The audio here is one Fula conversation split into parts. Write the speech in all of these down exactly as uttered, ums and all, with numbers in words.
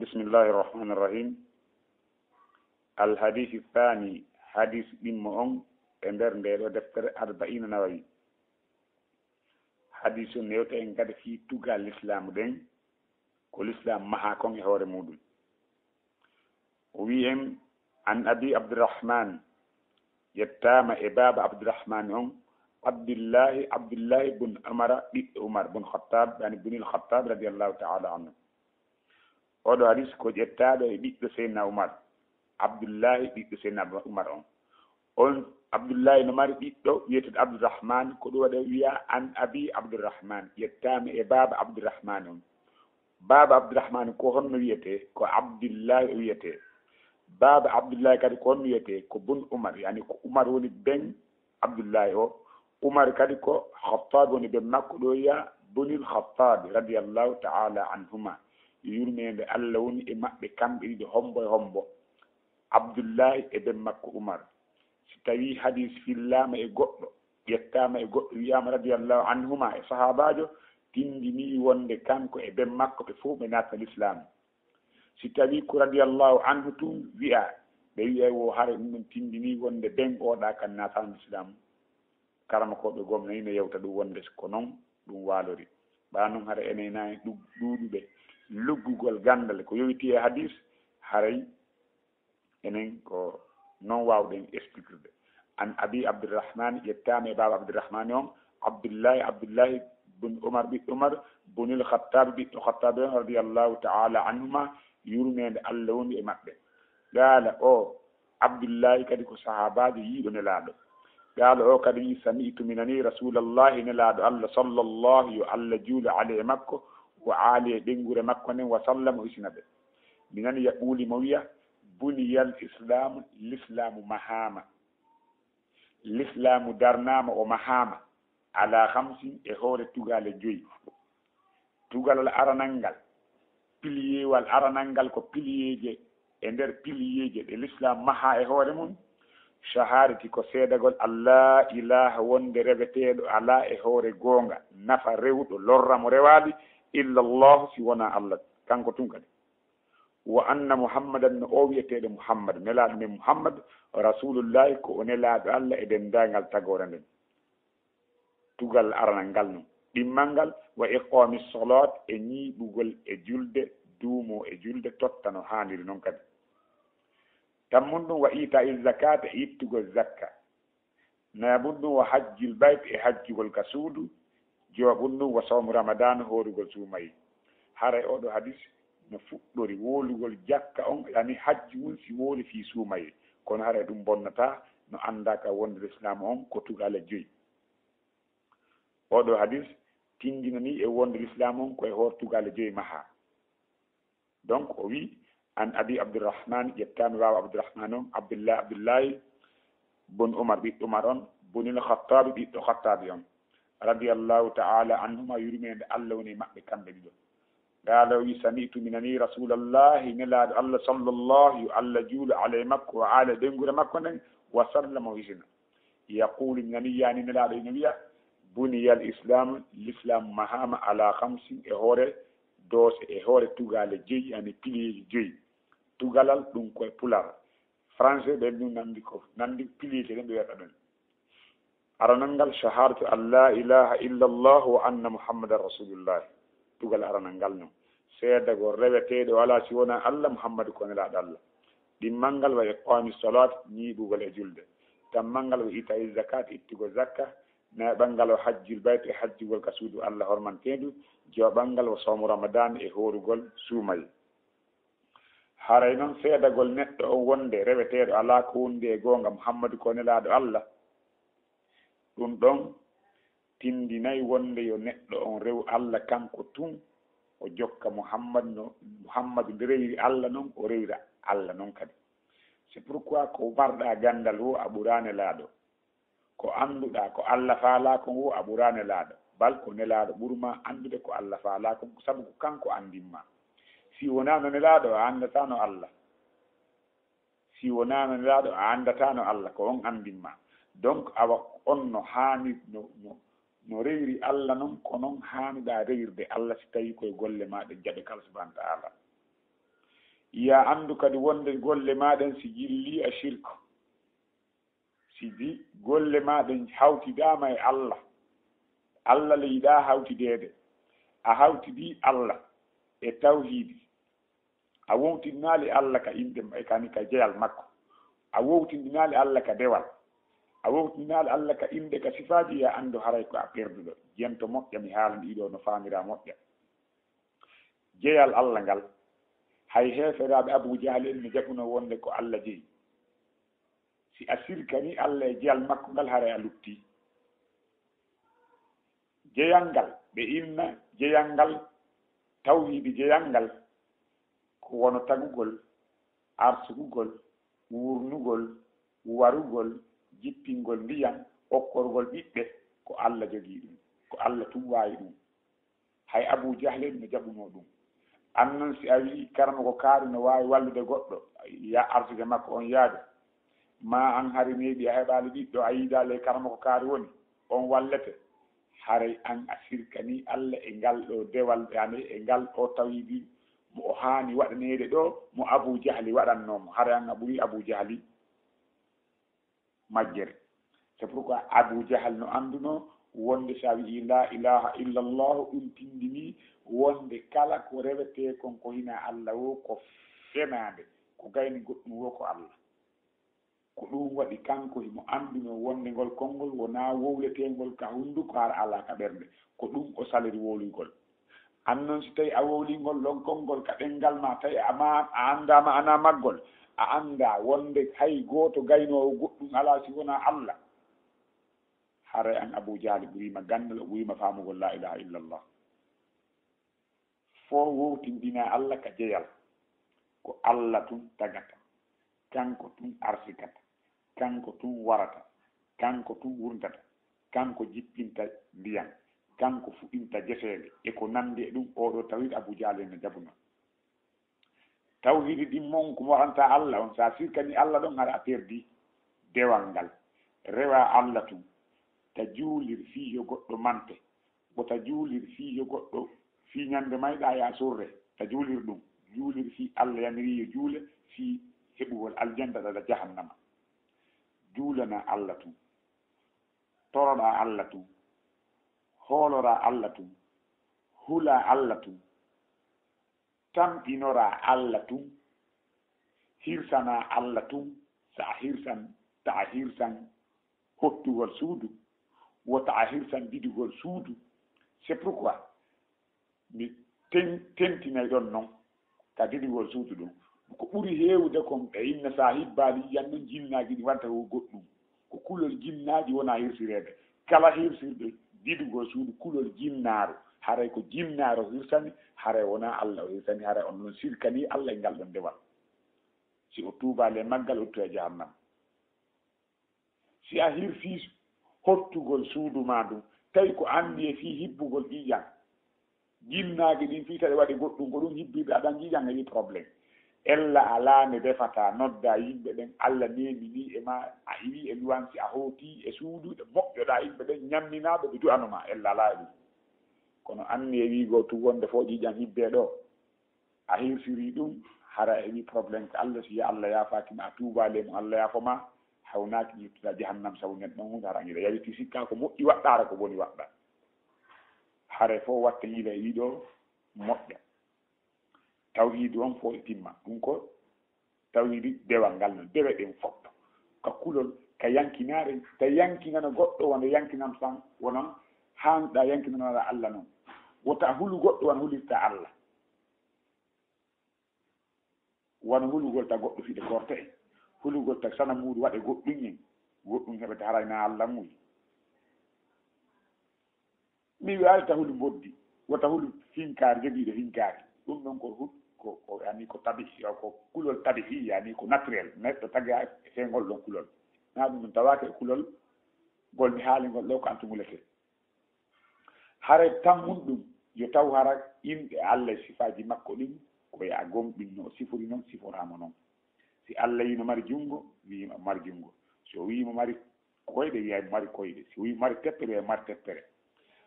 Bismillahi irrahmani irrahim. Alhadisi thani, hadis ɗimmo on e nder nde ɗo deftere Arbaina Nawawi. Hadis on newta en kadi fii tugal lislaamu ɗen, ko lislaam maha kon e hoore muɗum. O wi'i en, an Abi Abdurrahman, yettaama e baaba Abdurrahman on, Abdullahi, Abdullahi bun Umara, ɓiɗɗo Umar bun Khattab, yani bunil Khattab radiyallahu ta'ala anhu. Oɗo hadis ko ƴettaaɗo e ɓiɗɗo Seydina Umar, Abdullahi ɓiɗɗo Seydina Umar on. On Abdullahi no mari ɓiɗɗo wiyeteeɗo Abdurrahman, ko ɗum waɗi o wiya an Abi Abdurrahman, ƴettaama e baaba Abdurrahman on. Baaba Abdurrahman ko honno wiyetee? Ko Abdullahi o wiyetee. Baaba Abdullahi kadi ko honno wiyetee? Ko bun Umar, yani ko Umar woni ben Abdullahi o. Umar kadi ko Khattab woni ben makko, ɗo wiya bunil Khattab radiyallahu ta'ala anhuma. Yurmeende Allah woni e maɓɓe kamɓe ɗiɗo, hombo e hombo, Abdullahi e ben makko Umar. Si tawi hadis fillaama e goɗɗo, ƴettaama e goɗɗo, wiyaama radiyallahu anhuma e sahaabaajo, tindini wonde kanko e ben makko ɓe fof ɓe naatna lislaam. Si tawi ko radiyallahu anhu tun wi'a, ɓe wi'ay wo hare ɗum ɗon tindini wonde ben oɗa kan naatano lislaam. Karamokooɓe gom nani no yewta ɗum wonde ko non ɗum waalori. Ɓa non hare enen nani ɗu-, ɗuuɗuɓe luggugol gandal ko yowiti e hadis, haray enen ko non waawɗen expliquer. An Abi Abdurrahman, ƴettaama e baaba Abdurrahman on, Abdullahi, Abdullahi bun Umar, ɓiɗɗo Umar, bunil Khattab, ɓiɗɗo Khattab on, radiyallahu ta'ala anhuma, yurmeende Allah woni e maɓɓe. Qaala, o Abdullahi kadi ko sahaabaajo yiiɗo Nelaaɗo. Qaala, o kadi wi, sami'tu, mi nani Rasulallahi, Nelaaɗo Allah, sallallahu, yo Allah juulu alayhi e makko, wa aali e ɓeynguure makko nden, wa sallam, o hisina ɓe. Mi nani yaquuli mo wiya, buniyal islaamu, lislaamu mahaama. Lislaamu darnaama, o mahaama, ala khamsin, e hoore tugaale joyi. Tugalal aranal ngal, piliyewal aranal ngal ko piliyeeje, e nder piliyeeje ɗe lislaam maha e hoore mum, shahadati ko seedagol an laa ilaaha wonde reweteeɗo alaa e hoore goonga, nafa rewɗo, lorra mo rewaali, illa Allahu si wonaa Allah, kanko tun kadi. Wa anna Muhammadan, no o wiyeteeɗo Muhammad, nelaaɗo men Muhammad, Rasulullahi, ko o nelaaɗo Allah e denndaangal tagoore nden. Tugal aranal ngal non. Ɗimmal ngal, wa iqaami salaat, e ñiiɓugol e julde, duumo e julde, totta no haaniri non kadi. Tammun ɗum, wa itaa zakata, e ittugol zakka. Nayaɓun ɗum, wa hajjil bayt, e hajjugol ka suudu. Jowaɓun ɗum, wa sawmu Ramadan, hoorugol suumayee. Haray oɗo hadis no fuɗɗori wowlugol jakka on, yani hajju mun si wowli fii suumayee. Kono haray ɗum bonnataa, no anndaa ka wonde lislaam on ko tugaale joyi. Oɗo hadis tindinani e wonde lislaam on ko e hoore tugaale joyi maha. Donc, o wi, an Abi Abdurrahman, ƴettaami baaba Abdurrahman on, Abdullahi, Abdullahi bun Umar, ɓiɗɗo Umar on, bunil Khattabi, ɓiɗɗo Khattabi on, radiyallahu ta'ala anhuma, yurmeende Allah woni e maɓɓe kamɓe ɗiɗo. Qaala, o wi, sami'tu, mi nani Rasulallahi, nelaaɗo Allah, sallallahu, yo Allah juulu alayhi makko, wa ala, ɓeynguure makko nden, wa sallam, o hisina. Yaquulu, mi nani yani nelaaɗo ina wiya, buniyal islaamu, lislaam mahaama ala khamsin, e hoore doose, e hoore tugaale joyi, yani piliyeeji joyi. Tugalal ɗum koye pular. Français ɓen ɗum nandi ko, nandi piliyeeji ɗen ɓe wiyata ɗum. Aranal ngal, shahadatu an laa ilaaha illa Allah wa anna Muhammadan Rasulullah. Tugal aranal ngal non. Seedagol reweteeɗo alaa si wonaa Allah, Muhammadu ko nelaaɗo Allah. Ɗimmal ngal, wa iqaami salaat, ñiiɓugol e julde. Tammal ngal, wa itaa zakat, ittugol zakka. Nayaɓal ngal, wa hajjil bayt, e hajjugol ka suudu Allah hormanteendu. Jowaɓal ngal, wa sawmu Ramadan, e hoorugol suumayee. Haray non seedagol neɗɗo on wonde reweteeɗo alaa ko wondi e goonga, Muhammadu ko nelaaɗo Allah. Ɗum ɗon tindinay wonde yo neɗɗo on rew Allah kanko tun, o jokka Muhammad no, Muhammadu nde rewiri Allah non, o rewira Allah non kadi. C'est pourquoi ko marɗaa ganndal woo a ɓuraa nelaaɗo. Ko annduɗaa ko Allah faalaa kon woo a ɓuraa nelaaɗo. Bal ko nelaaɗo ɓurmaa anndude ko Allah faalaa kon, sabu ko kanko anndin maa. Si wonaano nelaaɗo a anndataano Allah. Si wonaano nelaaɗo a anndataano Allah, ko on anndin maa. Donc awa on no haani, no, no, no rewiri Allah non, ko non haanuɗaa rewirde Allah si tawii koye golle maa ɗe jaɓe kala subhaanahu wa ta'ala. Yo a anndu kadi wonde golle maa ɗen si jillii a sirku, si di golle maa ɗen hawtidaama e Alla, Alla le yiɗaa hawtideede, a hawtidii Alla e tawhiidi, a wowtindinaali Alla ka innde e kani ka jeyal makko, a wowtindinaali Alla ka dewal, a wowtindinaali Alla ka innde ka sifaaji, yo a anndu haray ko a perduɗo. Jento moƴƴa, mi haalani ɗiɗo no faamiraa moƴƴa. Jeyal Alla ngal, hay heeferaaɓe Abuu Jahal en no jaɓunoo wonde ko Alla jeyi. Si a sirkanii Alla e jeyal makko ngal, haray a luttii. Jeyal ngal, ɓe inna jeyal ngal, tawhiidi jeyal ngal, ko wano tagugol, arsukugol, wuurnugol, warugol, jippingol ndiyan, okkorgol ɓiɓɓe, ko Alla jogii ɗum, ko Alla tun waawi ɗum. Hay Abuu Jahli en no jaɓunoo ɗum. An non, si a wi'ii karamoko kaari no waawi wallude goɗɗo, ya arsude makko on yaade, maa an hari neeɓi a heɓaali ɓiɗɗo, a yiidaali e karamoko kaari woni, on wallete, haray an a sirkanii Alla e ngal ɗoo dewal, yaani e ngal ɗoo tawhiidi mo o haani waɗaneede ɗoo, mo Abuu Jahli waɗannoo mo. Haray an a ɓurii Abuu Jahli majjere. C'est pourquoi Abuu Jahal no anndunoo wonde si a wi'ii laa ilaaha illa Allaahu, ɗum tinndinii wonde kala ko rewetee kon ko hinaa Alla woo, ko fenaande, ko gayni goɗɗum woo ko Alla. Ko ɗum waɗi kanko himo anndunoo wonde ngol konngol wonaa wowleteengol ka hunnduko hara alaa ka ɓernde. Ko ɗum o saliri wowlugol. An non, si tawii a wowlii ngol ɗon konngol ka ɗemngal maa, tawi a ma-, a anndaa maanaa maggol, a anndaa wonde hay gooto gaynoowo goɗɗum alaa si wonaa Alla, haray an Abuu Jahli ɓuriima ganndal, o ɓuriima faamugol laa ilaaha illa Allaah. Foo wowtindinaa Alla ka jeyal. Ko Alla tun tagata, kanko tun arsikata, kanko tun warata, kanko tun wurntata, kanko jippinta ndiyan, kanko fuɗinta jeseele, e ko nanndi e ɗum, oo ɗoo tawhiid Abuu Jahli no jaɓunoo. Tawhiidi ɗimmo on ko mo waɗanta Alla on, si a sirkanii Alla ɗon, hara a perdii dewal ngal. Rewaa Alla tun, ta juulir fii yo goɗɗo mante, wota juulir fii yo goɗɗo, fii ñande mayɗaa yaa surre, ta juulir ɗum. Juulir fii Alla yamirii yo juule fii heɓugol aljanna daga jahannama. Juulanaa Alla tun, toroɗaa Alla tun, hooloraa Alla tun, hulaa Alla tun, tamƴinoraa Alla tun, hirsanaa Alla tun, si a hirsan, ta a hirsan hottugol suudu, wota a hirsan didugol suudu. C'est pourquoi mi ten-, tentinay ɗon non ka didugol suudu ɗum. Ko ɓuri heewude kon ɓe inna si a hibbaali yiyan non jinnaaji ɗi waɗata ko goɗɗum. Ko kulol jinnaaji wona hirsireede. Kala hirsirɗo didugol suudu kulol jinnaaru, haray ko jinnaaru hirsani, haray wonaa Alla o hirsani, haray on non sirkanii Alla e ngal ɗon dewal. Si o tuubaali e maggal, o ittoya jahannama. Si a hirsii hottugol suudu maa ndun, tawi ko anniye fii hibbugol ƴiiƴan, jinnaaji ɗin fii tawi waɗi goɗɗum, ko ɗum hibbirde aɗan ƴiiƴan, heɓi problème. Ella alaa ne defataa, noddaa yimɓe ɓen, Alla neeminii e maa, a hiwii e luwansi, a hootii e suudu, ɓe moƴƴoɗaa yimɓe ɓen, ñamminaa ɓe, ɓe du'ano maa, ella alaa e ɗum. Kono anniye wiigoo tun wonde foo ƴiiƴan hibbee ɗoo, a hirsirii ɗum, hara a heɓii problème ka Alla, si Alla yaafaaki ma, a tuubaali e mum, Alla yaafo maa, hawnaaki mi yettude jahannam sabu nden ɗon huunde, hara a yiila yawitii sikkaa ko moƴƴi waɗɗaa, hara ko boni waɗɗaa. Hare fof watta yiila e ɗiɗo moƴƴa. Tawhiidu on fof e timma. Ɗum ko tawhiidi dewal ngal non. Dewe ɗen fof. Ka kulol, ka yankinaare, ka yankinana goɗɗo wano yankinan tan, wonon haanɗa yankinanora Alla non. Wota hulu goɗɗo wano hulirta Alla. Wano hulugol ta goɗɗo fiɗe korte en. Hulugol ta sanamuudu waɗe goɗɗum en. Goɗɗum heɓata haray na Alla muuyi. Mi wi'aali ta hulu mboddi, wota hulu hinkaari, jogiiɗo hinkaari. Ɗum ɗon ko hu-, ko, ko, yani ko tabi'i, ko kulol tabi'i, yani ko naturel. Neɗɗo tagaa e ngol ɗon kulol. Na ɗum ɗum tawaaka e kulol ngol mi haali ngol ɗo ko antu ngulete. Haray tammun ɗum, yo taw hara inɗe Alla e sifaaji makko ɗin, ko ya gomɗin no o sifori non, siforaama non. Si Alla wi'i no mari junngo, wi'i mo mari junngo. Si o wi'i mo mari koyɗe, wi'ay mo mari koyɗe. Si o wi'i mari teppere, wi'ay mari teppere.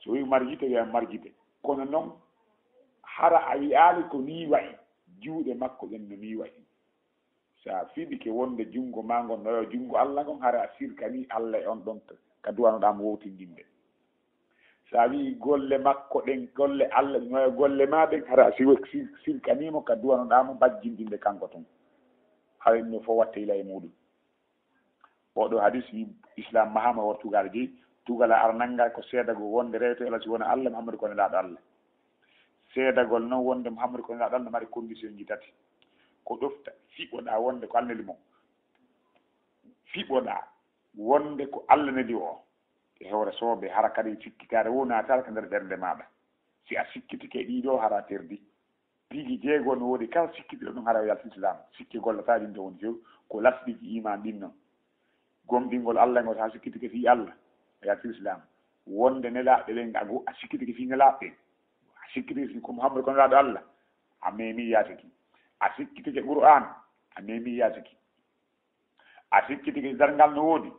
Si o wi'i mari gite, wi'ay mari gite. Kono non, hara a wi'aali ko nii wa'i. juuɗe makko ɗen no nii wayi. So a fiɗike wonde junngo maa ngon no yo junngo Alla ngon, hara a sirkanii Alla e on ɗon ka duwanoɗaa mo wowtindinde. So a wi'i golle makko ɗen, golle Alla ɗin no yo golle maa ɗen, hara a sir-, sir-, sirkanii mo ka duwanoɗaa mo bajjindinde kanko tun. Hara ɗum no fof watte ila e muuɗum. Oo ɗoo hadis wi Islam Mahama wor tugaale jeyi. Tugaale arnal ngal ko seedagol wonde reeto Alla si wona Alla, Muhammadu ko nelaaɗo Alla. Seedagol noon wonde Muhammadu ko nelaaɗo Alla no mari condition ji tati. Ko ɗofta, fiɓoɗaa wonde ko Alla neli mo. Fiɓoɗaa wonde ko Alla neli o e hoore soobee, hara kadi sikkitaare wo naataali ka nder ɓernde maaɗa. Si a sikkitike e ɗii ɗoo, hara a perdi. Piiji jeego no woodi, kala sikkitiiɗo ɗum hara o yalti Islaam. Sikke gollataa ɗin ɗon woni few, ko lasɗiiji iimaan ɗin non. Gomɗingol Alla ngol, so a sikkitike fii Alla, a yalti Islaam. Wonde nelaaɓe ɓen, a go-, a sikkitike fii nelaaɓe ɓen. A sikkitike fii ko Muhammadu ko nelaaɗo Alla, a meemii yaasi ki. A sikkitike Qur'aan, a meemii yaasi ki. A sikkitike darngal no woodi,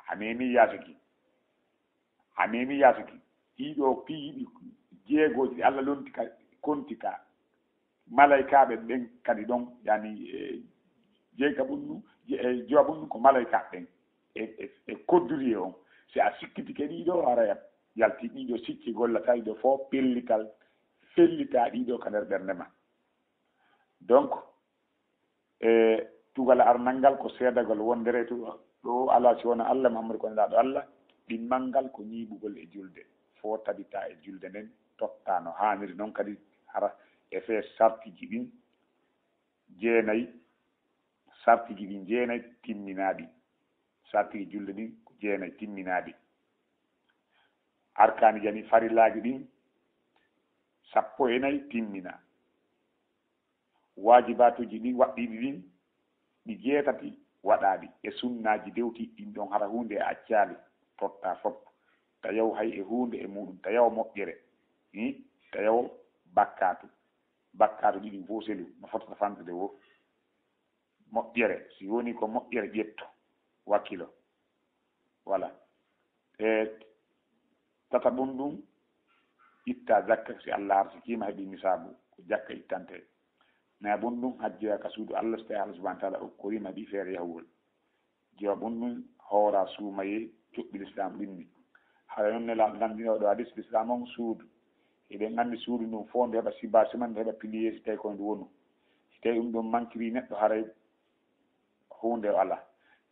a meemii yaasi ki. A meemii yaasi ki. Ɗii ɗoo piiji ɗi jeegooji ɗi Alla lonti ka, konti ka malaykaaɓe ɓen kadi ɗon, yani, e, jeega ɓunnu, je-, e, jowa ɓunnu ko malaykaaɓe ɓen e, e, e coddurier on. Si a sikkitike ɗii ɗoo, hara a yalti. Ɗii ɗoo sikke gollataa, ɗii ɗoo fof pellital, pellitaa ɗii ɗoo ka nder ɓernde ma. Donc, e tugal arnal ngal ko seedagol wonde reeto ɗo alaa si wona Alla, Muhammadu ko nelaaɗo Alla. Ɗimmal ngal ko ñiiɓugol e julde, fof tabitaa e julde nden, tottaa no haaniri. Noon kadi hara e fee sartiji ɗin jeenay, sartiji ɗin jeenay timminaaɗi, sartiji julde ɗin ko jeenay timminaaɗi, arkaani jani farillaaji ɗin sappo e nayi timmina. Waajibaatuuji ɗin waɗɗiiɗi ɗin, ɗi jeetati waɗaaɗi, e sunnaaji dewtiiɗi ɗin ɗon, hara huunde a accaali, totta fof. Tayaw hay e huunde e muuɗum, tayaw moƴƴere, hi, tayaw bakkaatu. Bakkaatu ɗiɗi fof selu, no fotata fantude wo. Moƴƴere, si woni ko moƴƴere ƴetto, wakkilo. Voilà. E tataɓun ɗum, itta jakka, si Allah arsikiima heɓi nisaabu, ko jakka ittante. Nayaɓun ɗum, hajjoya ka suudu Allah, so tawi Allah subhanahu wa taala okkoriima heɓi feere yahugol. Jowaɓun ɗum, hoora suumayee, joɓɓi Lislaam ɗimmi. Hara noon Nelaaɗo nanndinoo ɗo hadis, Lislaam on suudu. Eɗen anndi suudu ndun fof ndu heɓa sibasi man, ndu heɓa pilier, si tawi ko ndu wonu. Si tawi ɗum ɗon mankiri neɗɗo, haray huunde o alaa.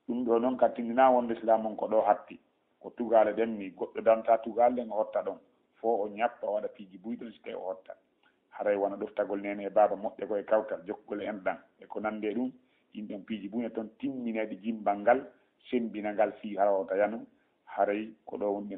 Ɗum ɗo noon ka tinndinaa wonde Lislaam on ko ɗo hatti. Ko tugaale ɗen ni, goɗɗo danta tugaale ɗen o hotta ɗon. Fof o ñappa, o waɗa piiji buy ɗon si tawi o hotta. Haray wano ɗoftagol neene e baaba, moƴƴa ko e kawtal, jokkugol e enɗan, e ko nanndi e ɗum, ɗin ɗon piiji buy ne toon timminayɗi jimbal ngal, sembina ngal fii hara o tayano, haray ko ɗo woni ɗen